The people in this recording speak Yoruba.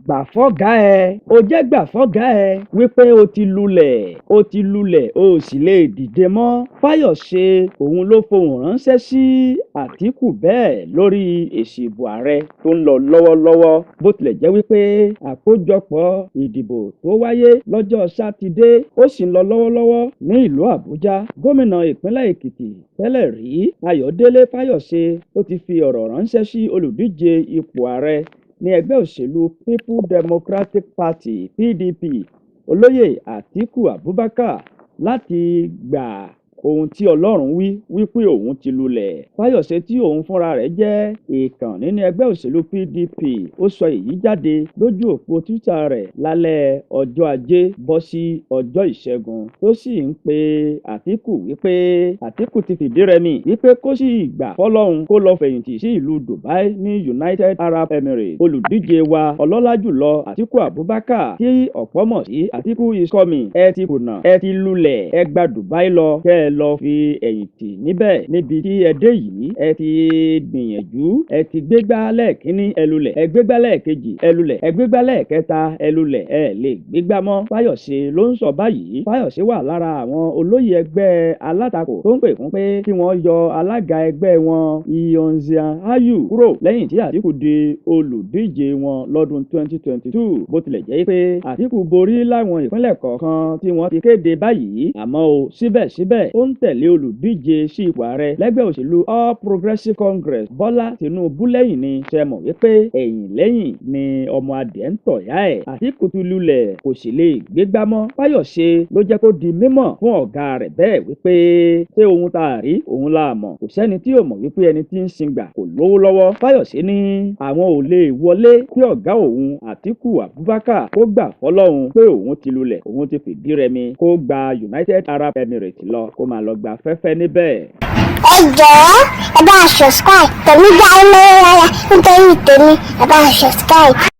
Gbà fọ́gàá ẹ, o jẹ́ gbà fọ́gàá ẹ wípé o ti lulẹ̀, o ti lulẹ̀, o ò sì lè dìde mọ́. Fáyọ̀ṣe òun ló fohùn ránṣẹ́ sí Àtìkù bẹ́ẹ̀ lórí èsì ìbò ààrẹ tó ń lọ lọ́wọ́lọ́wọ́. Bó tilẹ̀ jẹ́ wípé àkójọpọ̀ ìdìbò tó wáyé lọ́jọ́ Sátidé ó sì ń lọ lọ́wọ́lọ́wọ́ ní ìlú Àbújá, gómìnà ìpínlẹ̀ Èkìtì tẹ́lẹ̀ rí, Ayọ̀dẹ̀lẹ̀ Fáyọ̀ṣe, ó ti fi ọ̀rọ̀ ránṣẹ́ sí olùdíje ipò ààrẹ ní ẹgbẹ́ òṣèlú People Democratic Party, PDP, Olóyè Àtiku Abubakar, láti gba ohun tí Ọlọ́run wí wípé òun ti lulẹ̀. Fáyọ̀ṣe, tí òun fúnra rẹ̀ jẹ́ èèkàn nínú ẹgbẹ́ òṣèlú PDP, ó sọ èyí jáde lójú òpó Twitter rẹ̀ lálẹ́ ọjọ́ Ajé bọ́ sí ọjọ́ Ìṣẹ́gun, tó sì ń pe Àtìkù wípé Àtìkù ti fìdí rẹmi, wípé kó sì gbà fọlọ́run, kó lọ fẹ̀yìntì sí ìlú Dubai ní United Arab Emirates. "Olùdíje wa ọlọ́lá jùlọ Àtiku Abubakar, tí ọ̀pọ̀ mọ̀ sí Àtiku is coming, ẹ ti kùnà, ẹ ti lulẹ̀. Ẹ gba Dubai lọ, kẹ́ ẹ lọ fi ẹ̀yìn tì níbẹ̀. Níbi tí ẹ dé yìí, ẹ ti gbìyànjú, ẹ ti gbégbá lẹ́ẹ̀kínní, ẹ lulẹ̀, ẹ gbégbá lẹ́ẹ̀kejì, ẹ lulẹ̀, ẹ gbégbá lẹ́ẹ̀kẹta, ẹ lulẹ̀, ẹ lè gbégbá mọ́." Fáyọ̀ṣe ló ń sọ báyìí. Fáyọ̀ṣe wà lára àwọn olóyè ẹgbẹ́ alátakò tó ń pè fún pé kí wọ́n yọ alága ẹgbẹ́ wọn, Iyorchia Ayu, kúrò lẹ́yìn tí Àtìkù di olùdíje wọn lọ́dún 2022. Bó tilẹ̀ jẹ́ pé Àtìkù borí láwọn ìpínlẹ̀ kọ̀ọ̀kan tí wọ́n ti kéde báyìí, àmọ́ o síbẹ̀síbẹ̀, ó ń tẹ̀lé olùdíje sí ipò ààrẹ lẹ́gbẹ́ òṣèlú All Progressives Congress, Bọ́lá Tinubu, lẹ́yìn ni. Ṣe mọ̀ wípé ẹ̀yìn lẹ́yìn ni ọmọ adìẹ ń tọ̀yá ẹ̀? Àtìkù ti lulẹ̀, kò sì lè gbégbá mọ́. Fáyọ̀ṣe ló jẹ́ kó di mímọ̀ fún ọ̀gá rẹ̀ bẹ́ẹ̀ wípé ṣé ohun tá a rí òun la mọ̀? Kò sẹ́ni tí ò mọ̀ wípé ẹni tí ń sin gbà kò lówó lọ́wọ́. Fáyọ̀ṣe ní àwọn ò lè wọlé kí ọ̀gá òun Àtìkù Abubakar kó gbà fọlọ́run pé òun ti lulẹ̀, òun ti fìdí rẹmi, kó gba United Arab Emirates lọ, kó máa lọ gba fẹ́fẹ́ níbẹ̀. Ẹ jọ̀ọ́, ẹ bá a subscribe. Tèmi dá lọ́wọ́ rárá nítorí tèmi, ẹ bá a subscribe.